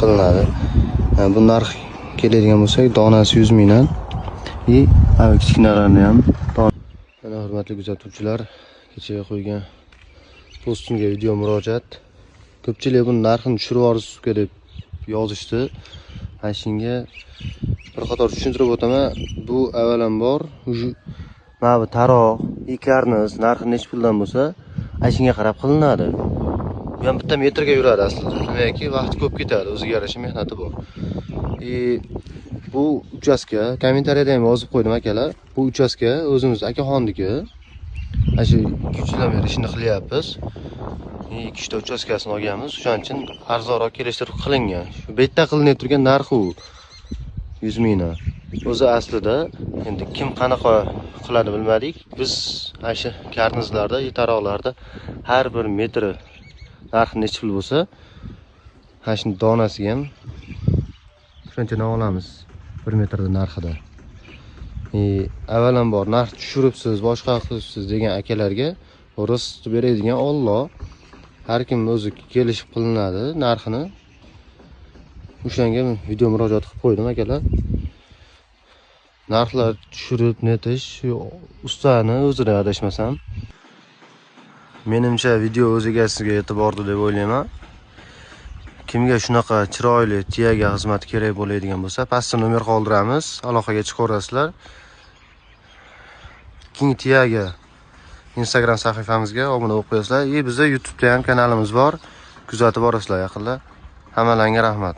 qilinadi. Bu narx keladigan bo'lsak, donasi 100 mingdan. И kichkinalarini ham. Mana, hurmatli kuzatuvchilar, kecha qo'ygan postimga video murojaat. Ko'pchilik buni narxini tushirib yuborsiz deb yozishdi. Mana shunga bir qator tushuntirib o'taman. Bu avvalambor mana bu taroq, и karniz narxi nechi puldan bo'lsa, ana shunga qarab qilinadi. Bu ham bitta metrga yuradi aslida. Demakki, vaqti ko'p ketadi, o'ziga yarasha mehnati bor. И bu uchastka kommentariyada ham yozib qo'ydim, akalar. Bu uchastka o'zimiz akaxonniki. Ana shu 2-3 yildan beri ishini qilyapmiz. 2-3 ta uchastkasini olganmiz. O'shaning uchun arzonroq kelishtirib qilingan. Shu bu yerda qilinib turgan narxi u 100 mingdan. O'zi aslida endi kim qanaqa qiladi bilmadik. Biz ana shu karnizlarda, taroqlarda har bir metri narxi nechi pul bo'lsa, ana shuni donasiga ham shunchadan olamiz 1 metrda narxida. Avvalambor narx tushiribsiz, boshqa qilibsiz degan akalarga rost beradigan Olloh. Har kim o'zi kelishib qilinadi narxini. O'shanga video murojaat qilib qo'ydim, akalar. Narxlar tushirib netish ustani o'zida, adashmasam. Menimcha, video o'z egasiga yetib bordi deb o'ylayman. Kimga shunaqa chiroyli Tiago xizmati kerak bo'ladigan bo'lsa, pastda nomer qoldiramiz, aloqaga chiqaverasizlar. King Tiago Instagram sahifamizga obuna bo'lib qo'yasizlar. И bizda YouTube'da ham kanalimiz bor. Kuzatib borasizlar yaqinda. Hammalaringga rahmat.